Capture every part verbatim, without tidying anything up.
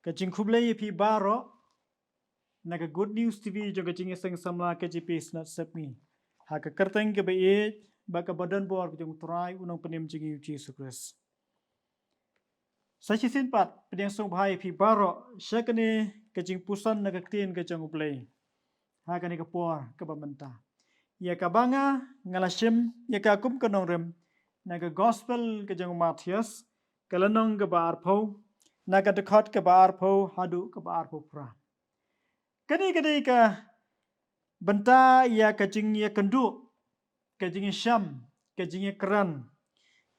Ka jingkhublei ïa phi baroh na ka Good News T V jong ka Jingïaseng Samla K J P Synod Sepngi, ha ka kyrteng kaba ïeit bad kaba donbor ka jong U Trai, U Nongpynim jong ngi U Jisu Khrist. Sa shisien pat, pdiang sngewbha ïa phi baroh sha kane ka jingpuson na ka Ktien ka jong U Blei ha kane ka por kaba mynta. Ïa kaba nga, nga la shim ïa ka kum ka nongrim na ka Gospel ka jong u Mathaios, ka lynnong kaba arphew, na ka dkhot kaba arphew haduh kaba arphew phra. Kane ka dei ka bynta ïa ka jingïakynduh, ka jingïashem, ka jingïakren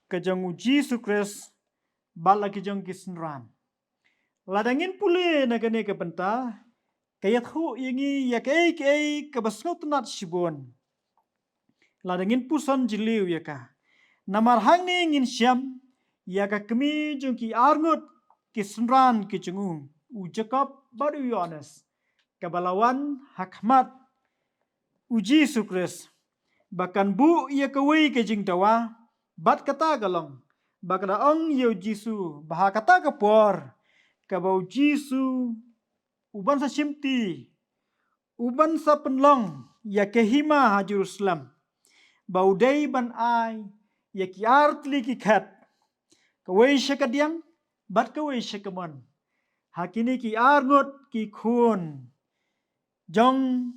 ka jong U Jisu Khrist bad la ki jong ki synran. Lada ngin pule na kane ka bynta, ka ïathuh ïa ngi ïa kaei kaei kaba sngewtynnat shibun. Lada ngin puson jylliew ïa ka. Namar hangne ngin shem ïa ka kmie jong ki arngut ki synran ki jong u, u Jakob bad u Ïoannis, kaba la wan ha khmat U Jisu Khrist, ba kan buh ïa kawei ka jingdawa bad kata ka long ba ka da ong ïa U Jisu ba ha kata ka por kaba U Jisu u ban sa shimti, u ban sa pynlong ïa ka hima ha Jerusalem, ba u dei ban ai ïa ki artylli ki khet, kawei sha kadiang bad kawei sha kamon, ha kine ki arngut ki khun jong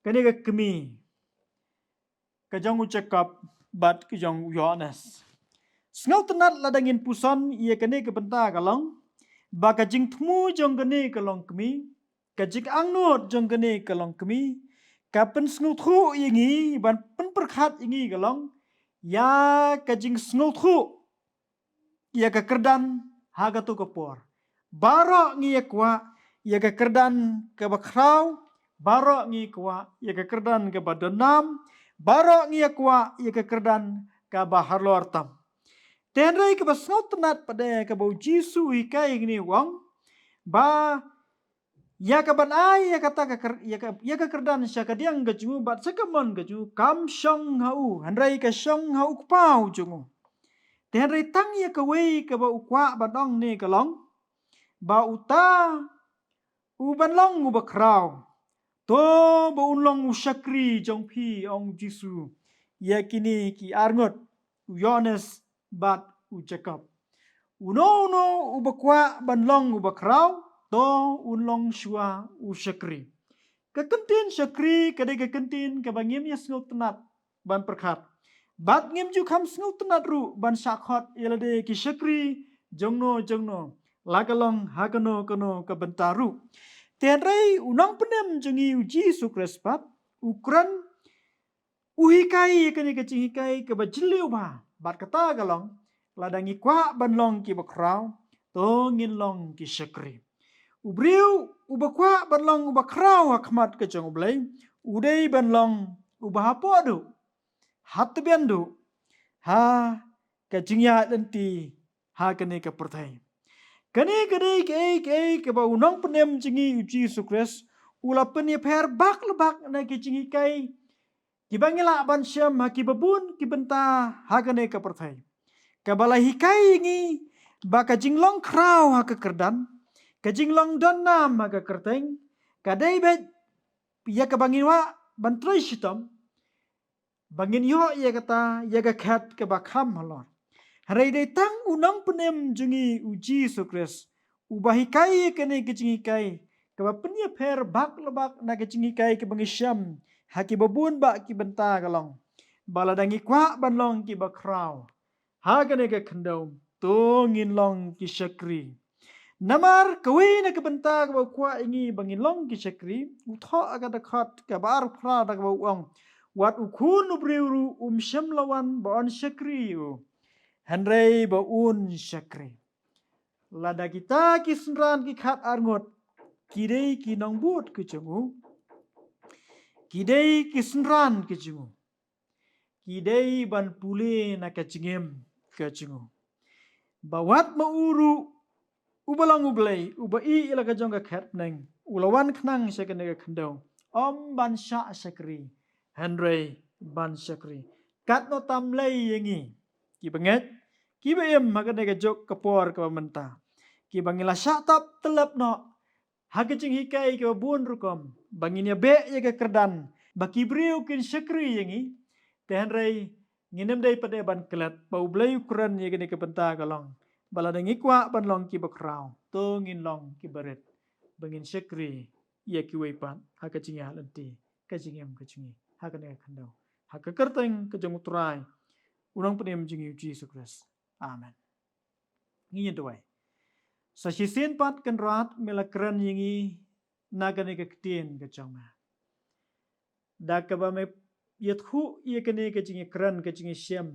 kane ka kmie ka jong u Jakob bad ka jong u Ïoannis. Sngewtynnat lada ngin puson ïa kane ka bynta ka long ba ka jingthmu jong kane ka longkmie, ka jingangnud jong kane ka longkmie, ka pynsngewthuh ïa ngi, ban pynpyrkhat ïa ngi ka long ïa ka jingsngewthuh ïa ka kyrdan ha kato ka por. Baroh ngi ïa kwah ïa ka kyrdan kaba khraw, baroh ngi ïa kwah ïa ka kyrdan kaba donnam, baroh ngi ïa kwah ïa ka kyrdan kaba halor tam. Te hynrei kaba sngewtynnat pat de kaba U Jisu u hikai ïa ngi, u ong ba ïa ka ban ai ïa kata ka kyr-, ïa ka, ïa ka kyrdan sha kadiang ka jong u bad sha kamon ka jong u kam shong ha u, hynrei ka shong ha u Kpa u jong u. Te hynrei tang ïa kawei kaba u kwah ban ong ne ka long ba uta u ban long uba khraw, to ba un long u shakri jong phi, ong U Jisu ïa kine ki arngut, u Ïoannis bad u Jakob. Uno uno uba kwah ban long uba khraw, to un long shuwa u shakri. Ka kyntien shakri ka dei ka kyntien kaba ngim ïa sngewtynnat ban pyrkhat, bad ngim ju kham sngewtynnat ruh ban shah khot ïa lade ki shakri jongno jongno, la ka long ha kano kano ka bynta ruh. Te hynrei u Nongpynim jong ngi U Jisu Khrist pat u kren, u hikai ïa kane ka jinghikai kaba jylliew bha, bad kata ka long, lada ngi kwah ban long kiba khraw, to ngin long ki shakri. U briew uba kwah ban long uba khraw ha khmat ka jong U Blei, u dei ban long uba hapoh duh, ha tbian duh, ha ka jingïaid lynti ha kane ka pyrthei. Kane ka dei kaei kaei kaba u Nongpynim jong ngi U Jisu Khrist u la pynïapher bak la bak na ki jinghikai kiba ngi lah ban shem ha kiba bun ki bynta ha kane ka pyrthei. Kaba la hikai ïa ngi ba ka jinglong khraw ha ka kyrdan, ka jinglong donnam ha ka kyrteng, ka dei beit ïa kaba ngi kwah ban trei shitom, ba ngin ïoh ïa kata, ïa ka khet kaba kham halor. Hynrei dei tang u Nongpynim jong ngi U Jisu Khrist uba hikai ïa kane ka jinghikai kaba pynïapher bak la bak na ka jinghikai kaba ngi shem ha kiba bun bah ki bynta, ka long ba lada ngi kwah ban long kiba khraw ha kane ka khyndew, to ngin long ki shakri. Namar kawei na ka bynta kaba u kwah ïa ngi ba ngin long ki shakri, u thoh ha ka dkhot kaba arphew phra da kaba u ong, wat u Khun u briew ruh um shym la wan ba un shakri ïa u, hynrei ba un shakri. Lada kita ki synran ki khatar ngut ki dei ki nongbud ki jong u, ki dei ki synran ki jong u, ki dei ban pule na ka jingim ka jong u, ba wat ma u ruh uba long U Blei, uba ïeid ïa la ka jong ka khet bneng, u la wan khnang sha kane ka khyndew, ym ban shah shakri, hynrei ban shakri. Katno tam lei ïa ngi kiba ngeit, kiba im ha kane ka juk ka por kaba mynta. kiba ngi la shah tap tyllep noh ha ka jinghikai kiba bun rukom, ba ngin ïa beh ïa ka kyrdan ba ki briew kin shakri ïa ngi. Te hynrei ngin ym dei pat ban klet ba U Blei u kren ïa kane ka bynta ka long ba lada ngi kwah ban long kiba khraw, to ngin long kiba rit, ba ngin shakri ïa kiwei pat ha ka jingïaid lynti ka jingim ka jong ngi ha kane ka khyndew. Ha ka kyrteng ka jong U Trai, U Nongpynim jong ngi U Jisu Khrist. Amen. Ngin ïa duwai. Sa shisien pat Kynrad, me la kren ïa ngi na kane ka ktien ka jong me, da kaba me ïathuh ïa kane ka jingïakren ka jingïashem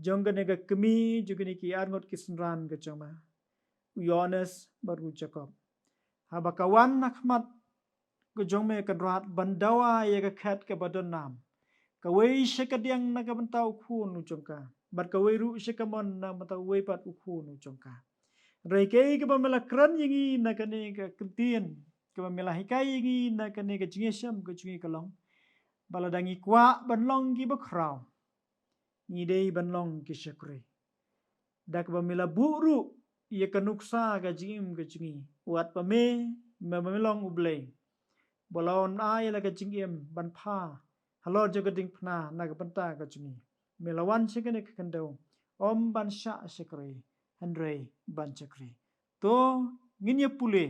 jong kane ka kmie, jong kine ki arngut ki synran ka jong me, u Ïoannis bad u Jakob. Haba ka wan ha khmat ka jong me Kynrad ban dawa ïa ka khet kaba don nam, kawei sha kadiang na ka bynta u khun u jong ka, bad kawei ruh sha kamon na ka bynta uwei pat u khun u jong ka. Hynrei kaei kaba me la kren ïa ngi na kane ka ktien, kaba me la hikai ïa ngi na kane ka jingïashem ka jong ngi ka long ba lada ngi kwah ban long kiba khraw, ngi dei ban long ki shakri. Da kaba me la buh ruh ïa ka nuksa ka jingim ka jong ngi, wat ba me, me, me long U Blei ba la wan ai la ka jingim ban pha halor jong ka diengphna na ka bynta ka jong ngi. Me la wan sha kane ka khyndew ym ban shah shakri, hynrei ban shakri. To ngin ïa pule,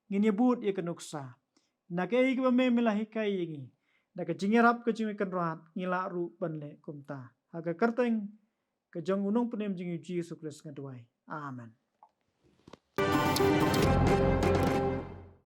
ngin ïa bud ïa ka nuksa, na kaei kaba me, me la hikai ïa ngi. Da ka jingïarap ka jong me Kynrad, ngi lah ruh ban leh kumta. Ha ka kyrteng ka jong U Nongpynim jong ngi U Jisu Khrist nga duwai. Amen.